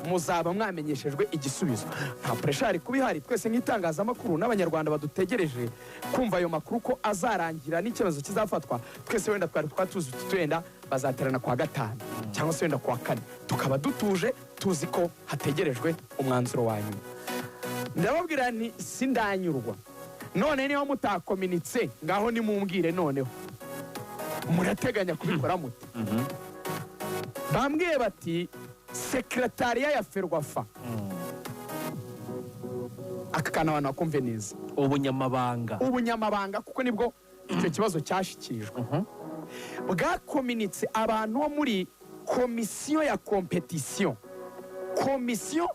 Muzaba mwamenyeshejwe igisubizo. Nta pressure kuba ihari, twese nk'itangazamakuru n'Abanyarwanda badutegereje kumva ayo makuru ko azarangira n'icyemezo kizafatwa. Twese wenda twari twatuzi tuti wenda bazaterana kwa gatanu cyangwa se wenda kwa kane, tukaba dutuje tuzi ko hategerejwe umwanzuro wa nyuma. Ndababwira nti sindanyurwa. None niba mutakominitse, ngaho nimumbwire, noneho murateganya kubikora mute? Bambwiye bati secrétariat ya FERWAFA, aka kantu abantu bakumve neza. Ubunyamabanga. Ubunyamabanga, kuko nibwo icyo kibazo cyashyikirijwe, bwakominitse abantu bo muri komisiyo ya compétition, komisiyo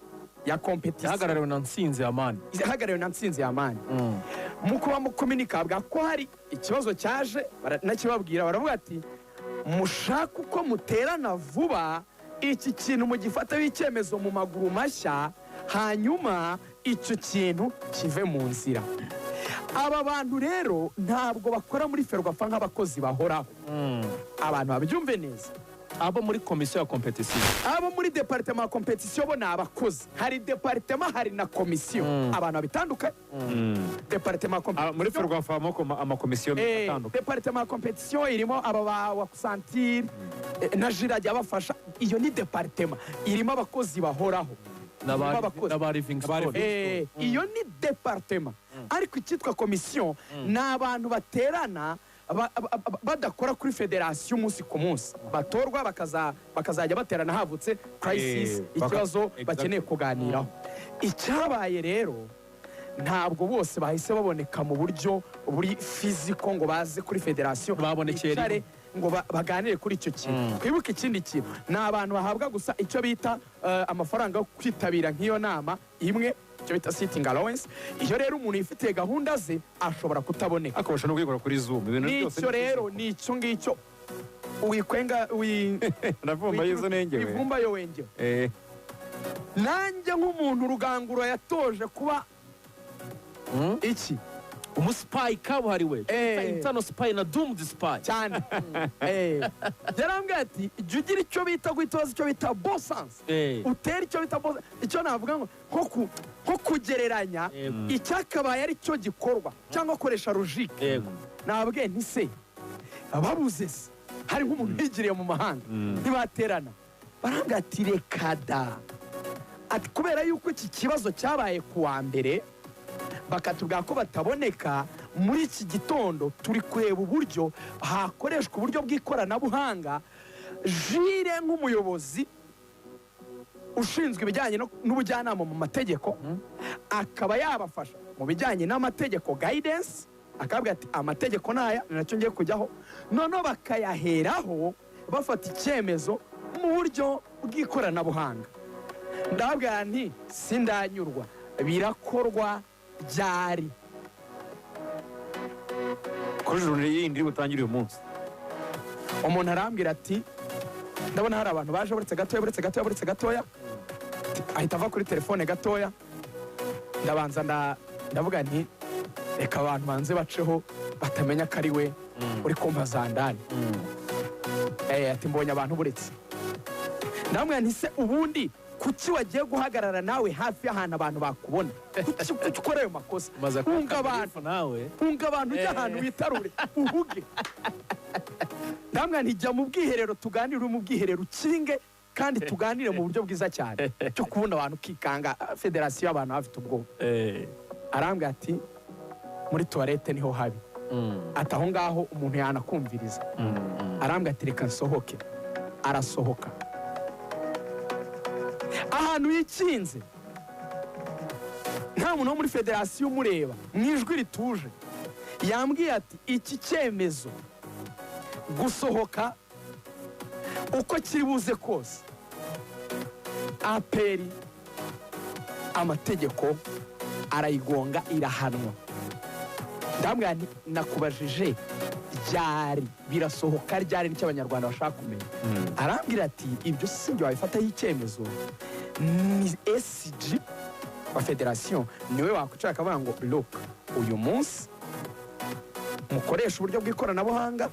ya compétition. Ihagarariwe na Nsinzi Amani. Ihagarariwe na Nsinzi Amani. Mu kuba mukominika bwa ko hari ikibazo cyaje, baranakibabwira, baravuga ati mushake uko muterana vuba, iki kintu mugifataho icyemezo mu maguru mashya, hanyuma icyo kintu kive mu nzira. Aba bantu rero ntabwo bakora muri FERWAFA nk'abakozi bahoraho, abantu babyumve neza. Abo muri komisiyo ya compétition. Abo muri département ya compétition bo ni abakozi. Hari département, hari na komisiyo, abantu babitandukanye. Département ya Ah, muri compétition. FERWAFA habamo amakomisiyo atandukanye. Département ya compétition irimo aba ba Wakusantire na Jira ajya abafasha. Iyo ni département irimo abakozi bahoraho. Irimo abakozi. N'aba Livingstone. Iyo ni département, ariko icyitwa komisiyo ni abantu baterana badakora kuri federasiyo umunsi ku munsi, batorwa bakazajya baterana havutse crisis, ikibazo bakeneye kuganiraho. Icyabaye rero, ntabwo bose bahise baboneka mu buryo buri physical ngo baze kuri federasiyo Babonekeye bicare rimwe. ngo baganire kuri icyo kintu. Twibuke ikindi kintu, ni abantu bahabwa gusa icyo bita amafaranga yo kwitabira nk'iyo nama imwe, icyo bita sitting allowance. Iyo rero umuntu yifitiye gahunda ze, ashobora kutaboneka. Ariko bashobora no kuyikora kuri Zoom, ibintu byose. Nicyo rero, ni icyo ngicyo wikwenga Ndavumba yizo nengewe. Wivumba yo wengewe. Nanjye nk'umuntu Rugangura yatoje kuba iki? Umu spy kabuhariwe. Internal spy na doomed spy. Cyane. Yarambwiye ati jya ugira icyo bita guhita ubaza, icyo bita bon sens, utera icyo bita bon, icyo navuga ngo nko kugereranya icyakabaye ari cyo gikorwa cyangwa koresha logique. Nabwiye nti se babuze, se hari nk'umuntu wigiriye mu mahanga, ntibaterana? Barambwira ati reka da, ati kubera yuko iki kibazo cyabaye ku wa mbere, bakatubwira ko bataboneka muri iki gitondo, turi kureba uburyo hakoreshwa uburyo bw'ikoranabuhanga. Jire nk'umuyobozi ushinzwe ibijyanye n'ubujyanama mu mategeko akaba yabafasha mu bijyanye n'amategeko, guidance, akabwira ati amategeko ni aya, ni nacyo ngiye kujyaho, noneho bakayaheraho bafata icyemezo mu buryo bw'ikoranabuhanga. Ndababwira nti sindanyurwa, birakorwa ryari? Kuri journée yindi iri butangire uyu munsi. Umuntu arambwira ati ndabona hari abantu baje, buretse gatoya, buretse gatoya, buretse gatoya. Ahita ava kuri telefone gatoya. Ndabanza ndavuga nti reka abantu banze baceho, batamenya ko ari we uri kumpa za ndani. Ati mbonye abantu, buretse. Ndamubwira nti se ubundi kuki wagiye guhagarara nawe hafi y'ahantu abantu bakubona? Kuki ukora ayo makosa? Umaze Hunga abantu. Nawe. Hunga abantu, ujya ahantu witarure, uhuge. Ndamubwira nti jya mu bwiherero tuganire, uri mu bwiherero ukinge kandi tuganire mu buryo bwiza cyane, cyo kubona abantu ukikanga. Ah, federasiyo abantu bafite ubwoba. Arambwira ati muri toilette niho habi, ati aho ngaho umuntu yanakumviriza. Arambwira ati reka nsohoke. Arasohoka ahantu yikinze, nta muntu wo muri federasiyo umureba. Mu ijwi rituje yambwiye ati iki cyemezo gusohoka uko kiri buze kose, APR amategeko arayigonga, irahanwa. Ndambwira nti nakubajije ryari birasohoka, ryari? Nicyo Abanyarwanda bashaka kumenya. Arambwira ati ibyo si ibyo wabifataho icyemezo, ni SG wa federasiyo, niwe wakwicara akavuga ngo look, uyu munsi mukoresha uburyo bw'ikoranabuhanga,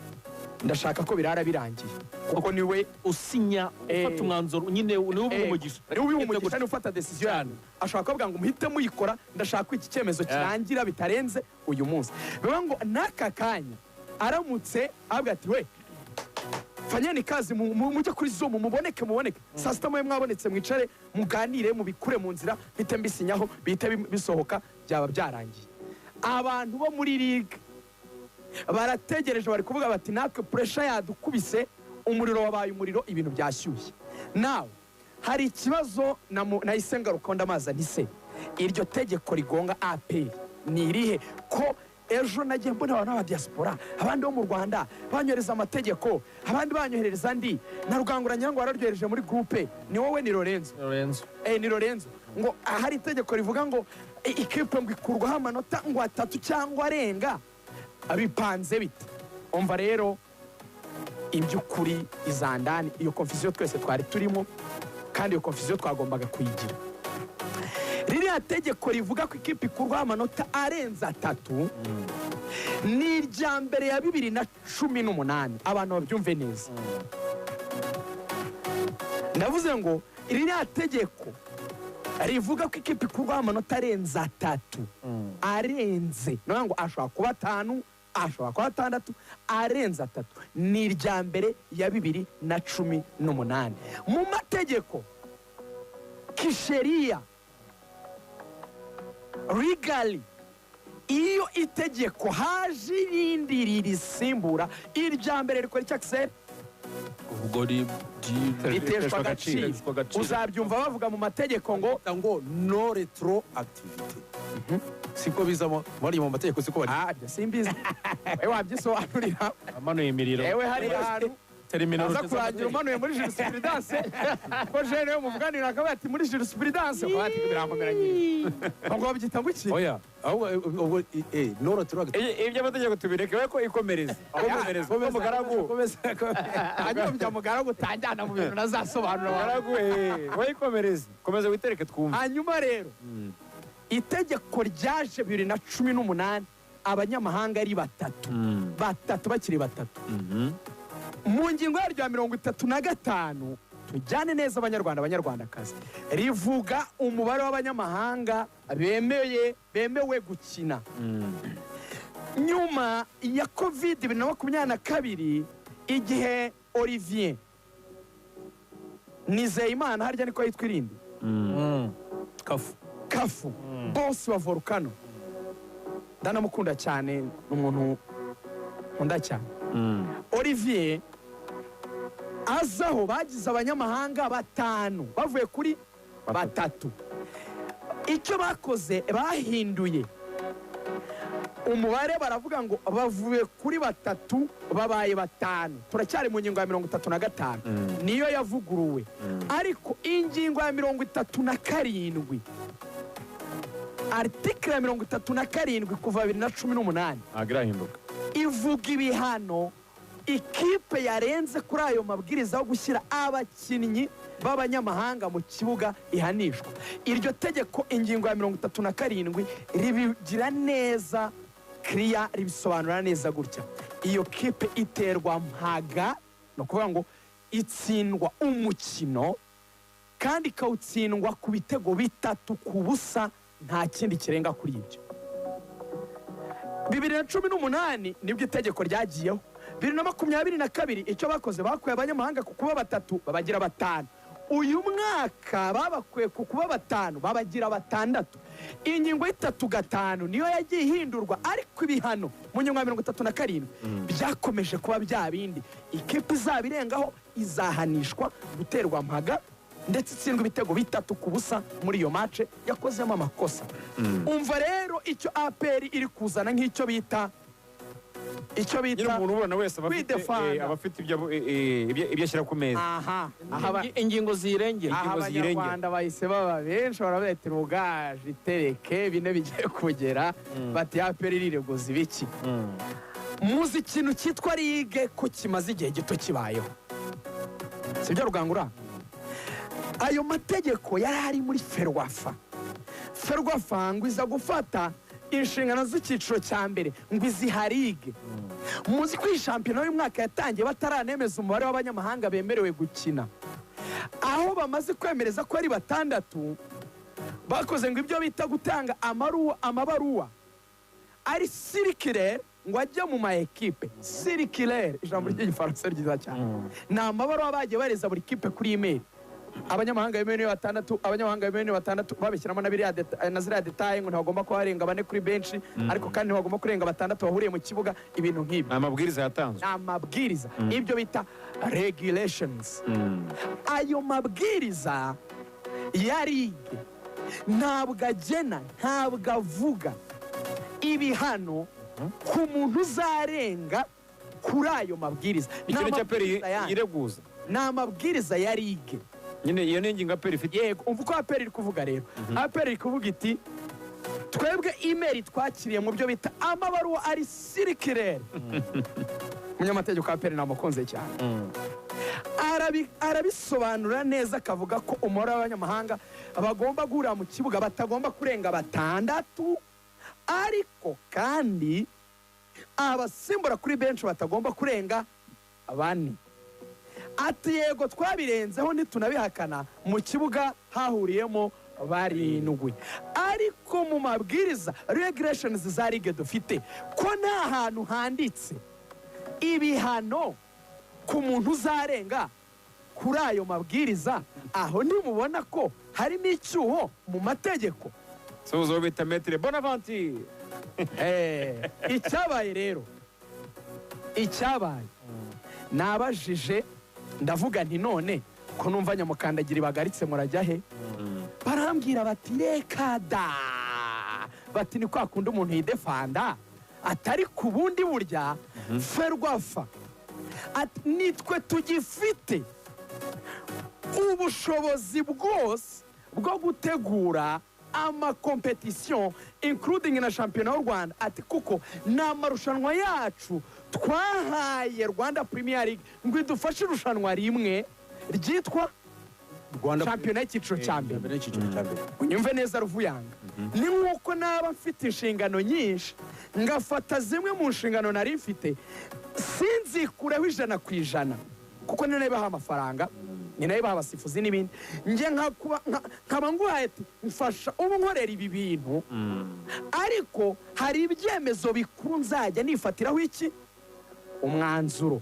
ndashaka ko birara birangiye. Kuko niwe usinya, ufata umwanzuro nyine, niwe ubiha umugisha. Niwe ubiha umugisha, niwe ufata decision yanyu. Ashobora kuvuga ngo muhite muyikora, ndashaka ko iki cyemezo kirangira bitarenze uyu munsi. Bivuga ngo n'aka kanya aramutse avuga ati we fanyeni kazi, mujye kuri Zoom, muboneke muboneke saa sita, mube mwabonetse, mwicare muganire, mubikure mu nzira, bihite mbisinyaho, bihite bisohoka, byaba byarangiye. Abantu bo muri ligue barategereje, bari kuvuga bati natwe pressure yadukubise, umuriro wabaye umuriro, ibintu byashyushye. Nawe hari ikibazo nahise ngaruka ndamaza ntise iryo tegeko rigonga APR ni irihe? Ko ejo nagiye mbona abantu b'abadiaspora, abandi bo mu Rwanda banyohereza amategeko, abandi banyoherereza andi, na Rugangura ngira ngo wararyohereje muri groupe, ni wowe, ni Lorenzo? Lorenzo. Ni Lorenzo, ngo ahari itegeko rivuga ngo ikipe ngo ikurwaho amanota ngo atatu cyangwa arenga, bipanze bite? Umva rero iby'ukuri izandani, iyo confusion twese twari turimo, kandi iyo confusion twagombaga kuyigira. Ririya tegeko rivuga ko ikipe ikurwaho amanota arenze atatu ni irya mbere ya 2018. Abantu babyumve neza, ndavuze ngo ririya tegeko rivuga ko ikipe ikurwaho amanota arenze atatu, arenze ni ngo ashobora kuba atanu, ashobora kuba atandatu, arenze atatu, ni irya mbere ya 2018. Mu mategeko kisheria, legally, iyo itegeko haje irindi ririsimbura, irya mbere rikora icyo akiseri? Ubwo Riteshwa agaciro. Riteshwa agaciro. Uzabyumva bavuga mu mategeko ngo ngo no retroactivity, siko bizamo muri mu mategeko, siko bari? Ah, ibyo simbizi, wowe wabyisobanurira. Amanuye imiriro. Ewe hari ahantu Terminology. aza kurangira umanuye muri jurisprudence, ko jene yo muvuganira akaba ati muri jurisprudence ukaba ati birankomeranye, ngo babyita ngo iki? Oya, ahubwo ubwo no retroactivity. Iby'amategeko tubireke, we ko ikomereza ikomereza ko mugaragu. Hanyuma bya mugaragu utanjyana mu bintu nazasobanura. Mugaragu, we ikomereze, komeza witereke twumve. Hanyuma rero itegeko ryaje 2018, abanyamahanga ari batatu, batatu bakiri batatu. Mu ngingo yaryo ya 35, tujyane neza abanyarwanda, abanyarwandakazi, rivuga umubare w'abanyamahanga bemeye, bemewe gukina. Nyuma ya Covid 2022, igihe Olivier Nizeyimana, harya niko yitwa irindi? Kafu. Kafu, boss wa Volcano, ndanamukunda cyane, ni umuntu nkunda cyane. Olivier azaho, bagize abanyamahanga batanu bavuye kuri batatu. Icyo bakoze, bahinduye umubare, baravuga ngo bavuye kuri batatu babaye batanu. Turacyari mu ngingo ya 35, niyo yavuguruwe. Ariko ingingo ya 37, article ya 37 kuva 2018, Ntabwo irahinduka. ivuga ibihano ikipe yarenze kuri ayo mabwiriza yo gushyira abakinnyi b'abanyamahanga mu kibuga ihanishwa. Iryo tegeko, ingingo ya 37, ribigira neza kiriya, ribisobanura neza gutya: iyo kipe iterwa mpaga, ni ukuvuga ngo itsindwa umukino kandi ikawutsindwa ku bitego 3-0, nta kindi kirenga kuri ibyo. 2018 nibwo itegeko ryagiyeho. 2022 icyo bakoze, bakuye abanyamahanga ku kuba batatu babagira batanu. Uyu mwaka babakuye ku kuba batanu babagira batandatu. Ingingo y'itatu gatanu niyo yagiye ihindurwa, ariko ibihano mu ngingo ya 37 byakomeje kuba bya bindi: ikipe izaba irengaho izahanishwa guterwa mpaga, ndetse itsindwa ibitego 3-0 muri iyo match yakozemo amakosa. Umva rero icyo APR iri kuzana nk'icyo bita, icyo Nyine bita umuntu ubona wese aba afite kwidefanda. Aba afite ibyo ibyo ashyira ku meza. Aha aha Ingingo ziyirengera. Aha Ingingo ziyirengera. Abanyarwanda bahise baba benshi, baravuga rugaje itereke bine bigiye kugera, bati APR irireguza ibiki? Muzi ikintu cyitwa ligue ko kimaze igihe gito kibayeho, sibyo Rugangura? Ayo mategeko yari ari muri FERWAFA. FERWAFA ngo iza gufata Inshingano z'icyiciro cya mbere ngo iziharige. Muzi ko iyi shampiyona y'umwaka yatangiye bataranemeza umubare w'abanyamahanga bemerewe gukina, aho bamaze kwemereza ko ari 6. Bakoze ngo ibyo bita gutanga amabaruwa ari circulaire ngo ajye mu ma ekipe. Circulaire, ijambo ry'igifaransa ryiza cyane, ni amabaruwa bagiye bareza buri kipe kuri email. Abanyamahanga bemerewe ni 6, abanyamahanga bemerewe ni 6, babishyiramo na ziriya détails ngo ntibagomba kuba barenga 4 kuri benshi, ariko kandi ntibagomba kurenga 6 bahuriye mu kibuga, ibintu nk'ibi. Ni amabwiriza yatanzwe. Ni amabwiriza, ibyo bita regulations. Ayo mabwiriza ya ligue ntabwo agena, ntabwo avuga ibihano ku muntu uzarenga kuri ayo mabwiriza. Ni Ikintu cya APR amabwiriza yandi. yireguza. Ni amabwiriza ya ligue. Nyine iyo ni ingingo APR ifite. Yego, umva uko APR iri kuvuga rero. APR iri kuvuga iti: "Twebwe email twakiriye mu byo bita amabaruwa ari circulaire." Umunyamategeko wa APR namukunze cyane. Arabisobanura neza, akavuga ko umubare w'abanyamahanga bagomba guhurira mu kibuga batagomba kurenga 6, ariko kandi abasimbura kuri benshi batagomba kurenga 4. Ati: "Yego, twabirenzeho, ntitunabihakana, mu kibuga hahuriyemo 7, ariko mu mabwiriza, regulations za ligue dufite, ko nta hantu handitse ibihano ku muntu uzarenga kuri ayo mabwiriza, aho ntimubona ko harimo icyuho mu mategeko?" Suhuza uwo bita Maître Bonaventure. Icyabaye rero, icyabaye, nabajije, ndavuga nti: "None ko numva nyamukandagira ibagaritse, murajya he?" Barambwira bati: "Reka da," bati: "Ni kwa kundi umuntu yidefanda atari ku bundi burya FERWAFA." Ati: "Nitwe tugifite ubushobozi bwose bwo gutegura amakompetisiyo, including na shampiyona y'u Rwanda." Ati: "Kuko ni amarushanwa yacu twahaye Rwanda Premier League ngo idufashe irushanwa rimwe ryitwa Rwanda shampiyona y'icyiciro cya mbere." Shampiyona y'icyiciro cya mbere. Unyumve neza, Ruvuyanga, ni nk'uko naba mfite inshingano nyinshi, ngafata zimwe mu nshingano nari mfite, sinzikureho 100%, kuko ni nayo ibaha amafaranga, ni nayo ibaha abasifuzi n'ibindi. Njye nkaba nguhaye ati: "Mfasha ubu nkorera ibi bintu, ariko hari ibyemezo bikuru nzajya nifatiraho iki umwanzuro."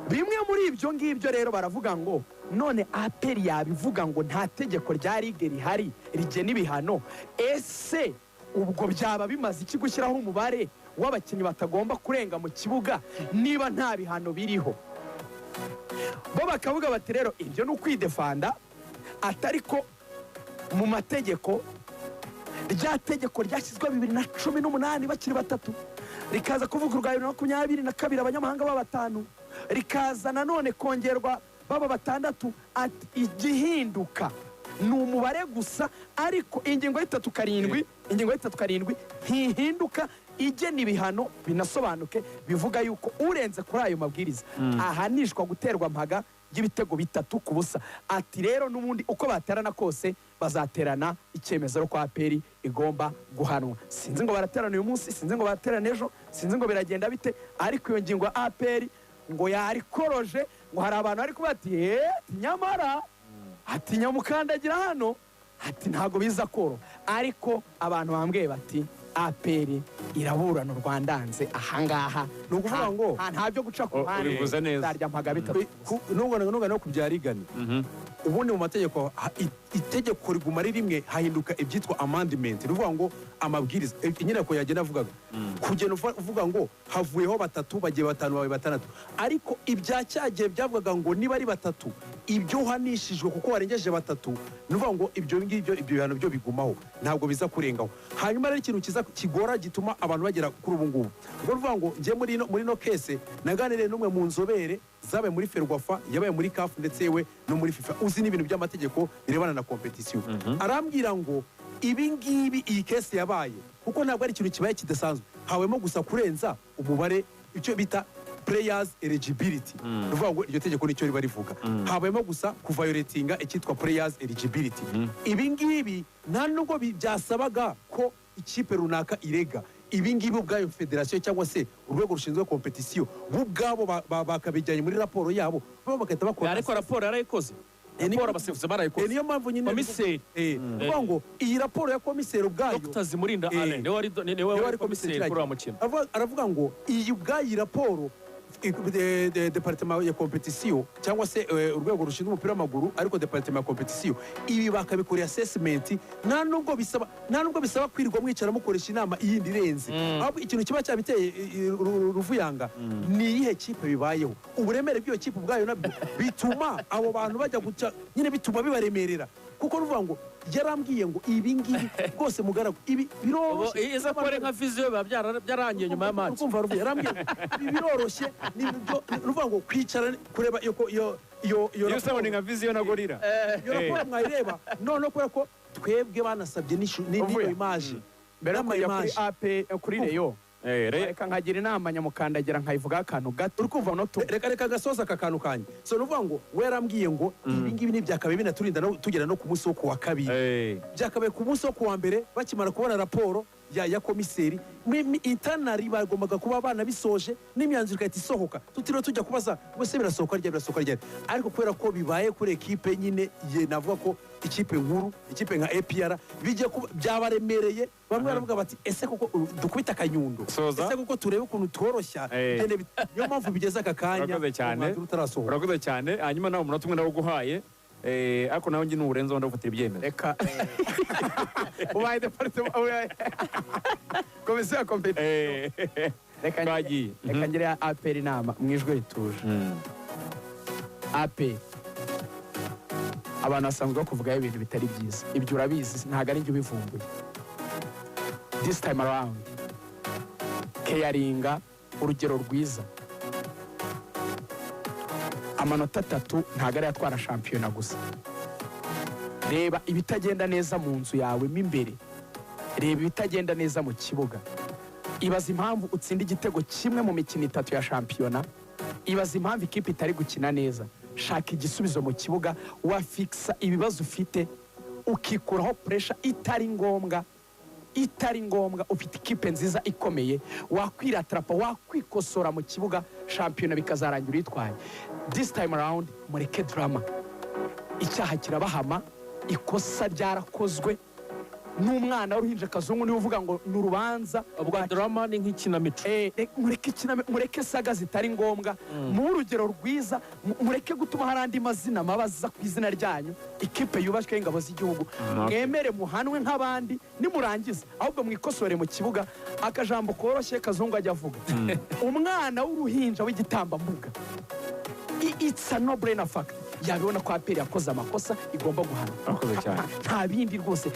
Bimwe muri ibyo ngibyo rero, baravuga ngo none APR yabivuga ngo nta tegeko rya ligue rihari rigena ibihano, ese ubwo byaba bimaze iki gushyiraho umubare w'abakinnyi batagomba kurenga mu kibuga niba nta bihano biriho? Bo bakavuga bati: "Rero ibyo ni ukwidefanda," atari ko mu mategeko, rya tegeko ryashyizweho 2018 bakiri 3, rikaza kuvugururwa 2022 abanyamahanga baba 5, rikaza nanone kongerwa baba 6. Ati: "Igihinduka ni umubare gusa, ariko ingingo y'itatu karindwi, ingingo y'itatu karindwi ntihinduka igena ibihano." Binasobanuke, bivuga yuko urenze kuri ayo mabwiriza ahanishwa guterwa mpaga y'ibitego 3-0. Ati: "Rero n'ubundi uko baterana kose bazaterana icyemezo ko APR igomba guhanwa." Sinzi ngo baraterana uyu munsi, sinzi ngo baraterana ejo, sinzi ngo biragenda bite, ariko iyo ngingo ya APR ngo yarikoroje, ngo hari abantu bari kuvuga ati: "Eee, nyamara," ati, "nyamukandagira hano," ati, "ntabwo biza koroha." Ariko abantu bambwiye bati: "APR iraburana urwandanze ahangaha." Ni ukuvuga ngo nta byo guca ku ruhande. Ubivuze neza. Nzarya mpaga 3. Nubwo no ku bya rigani, ubundi mu mategeko itegeko riguma ari rimwe, hahinduka ibyitwa amendment, ni ukuvuga ngo amabwiriza. Inyereko yagenda avugaga kugenda uvuga ngo havuyeho 3, bagiye 5, babaye 6, ariko ibya cyagihe byavugaga ngo niba ari 3, ibyo uhanishijwe kuko warengeje 3, ni ukuvuga ngo ibyo ngibyo, ibyo bihano byo bigumaho, ntabwo biza kurengaho. Hanyuma rero ikintu kiza kigora gituma abantu bagera kuri ubu ngubu, ubwo ni ukuvuga ngo njye muri ino case naganiriye n'umwe mu nzobere zabaye muri FERWAFA, yabaye muri CAF, ndetse yewe no muri FIFA, uzi n'ibintu by'amategeko birebana na kompetisiyo. Arambwira ngo ibi ngibi, iyi case yabaye kuko ntabwo ari ikintu kibaye kidasanzwe, habayemo gusa kurenza umubare, icyo bita players eligibility. Ni ukuvuga ngo iryo tegeko nicyo riba rivuga, habayemo gusa kuviolatinga icyitwa players eligibility. Ibi ngibi nta nubwo byasabaga ko ikipe runaka irega ibi ngibi, ubwayo federasiyo cyangwa se urwego rushinzwe compétition bo ubwabo bakabijyanye muri raporo yabo, bo bagahita bakora. Ariko raporo yarayikoze. Raporo abasifuzi barayikoze. Niyo mpamvu nyine Komiseri. Kuvuga ngo iyi raporo ya komiseri ubwayo Dr Zimurinda Alain niwe niwe wari wari komiseri komiseri kuri uwo mukino. Aravuga ngo iyi ubwayo iyi raporo département ya compétition cyangwa se urwego rushinzwe umupira w'amaguru, ariko département ya compétition, ibi bakabikorera assessment. Nta nubwo bisaba kwirirwa mwicara mukoresha inama iyindi irenze, ahubwo ikintu kiba cyabiteye ruvuyanga ni iyihe kipe bibayeho, uburemere bw'iyo kipe ubwayo nabyo bituma abo bantu bajya guca nyine, bituma bibaremerera, kuko ruvuga ngo yarambwiye ngo ibi ngibi rwose mugaragu ibi biroroshye. Iza kuba ari nka vision, biba byararangiye nyuma ya match. Urumva Ruvuye yarambwiye ngo ibi biroroshye, ni ibyo ni ukuvuga ngo kwicara kureba iyo Iyo usabona nka vision na Gorilla. Iyo raporo mwayireba noneho, kubera ko twebwe banasabye n'iyo Uvuye. image Mbere yo kujya kuri n'ama image. AP, kuri Rayon, reka nkagira inama nyamukandagira, nkayivugaho akantu gato. Uri kumva? Umunota umwe. Reka gasoza aka kantu kanjye. So ni ukuvuga ngo we yarambwiye ngo ibi ngibi ntibyakabaye binaturinda no tugera no ku munsi wo ku wa kabiri, byakabaye ku munsi wo ku wa mbere bakimara kubona raporo ya komiseri. Internally bagombaga kuba banabisoje n'imyanzuro igahita isohoka, tutiriwe tujya kubaza ngo se birasohoka ryari, birasohoka ryari. Ariko kubera ko bibaye kuri ekipe nyine ye, navuga ko ikipe nkuru, ikipe nka APR, bijya kuba byabaremereye. Bamwe baravuga bati: "Ese koko dukubite akanyundo?" Soza. Ese koko turebe ukuntu tworoshya? Niyo mpamvu bigeze aka kanya Urakoze cyane. umwanzuro utarasohoka. Urakoze cyane. Hanyuma nawe umunota umwe nawuguhaye, ariko nawe njye nuwurenzaho ndagufatira ibyemezo. Reka ubaye département, ubaye komisiyo ya compétition. Reka Twagiye. Reka ngire APR inama mu ijwi rituje. APR, abantu basanzwe bakuvugaho ibintu bitari byiza, ibyo urabizi, ntabwo ari njye ubivumbuye. This time around keyaringa urugero rwiza. Amanota 3 ntabwo ari atwara shampiyona gusa. Reba ibitagenda neza mu nzu yawe mo imbere, reba ibitagenda neza mu kibuga. Ibaza impamvu utsinda igitego kimwe mu mikino 3 ya shampiyona. Ibaza impamvu ikipe itari gukina neza. Shaka igisubizo mu kibuga, wafikisa ibibazo ufite, ukikuraho pressure itari ngombwa, itari ngombwa. Ufite ikipe nziza ikomeye, wakwiratarapa, wakwikosora mu kibuga, shampiyona bikazarangira uyitwaye. This time around mureke drama. Icyaha kirabahama, ikosa ryarakozwe n'umwana w'uruhinja. Kazungu niwe uvuga ngo ni urubanza. Ubwo drama ni nk'ikinamico. Mureke mureke saga zitari ngombwa, muhe urugero rwiza, mureke gutuma hari andi mazina mabi aza ku izina ryanyu. Ikipe yubashywe y'ingabo z'igihugu, mwemere muhanwe nk'abandi nimurangiza, ahubwo mwikosore mu kibuga. Akajambo koroshye Kazungu ajya avuga, umwana w'uruhinja w'igitambambuga, it's a no brainer fact, yabibona ko APR yakoze amakosa, igomba guhanwa. Urakoze cyane. Nta bindi rwose.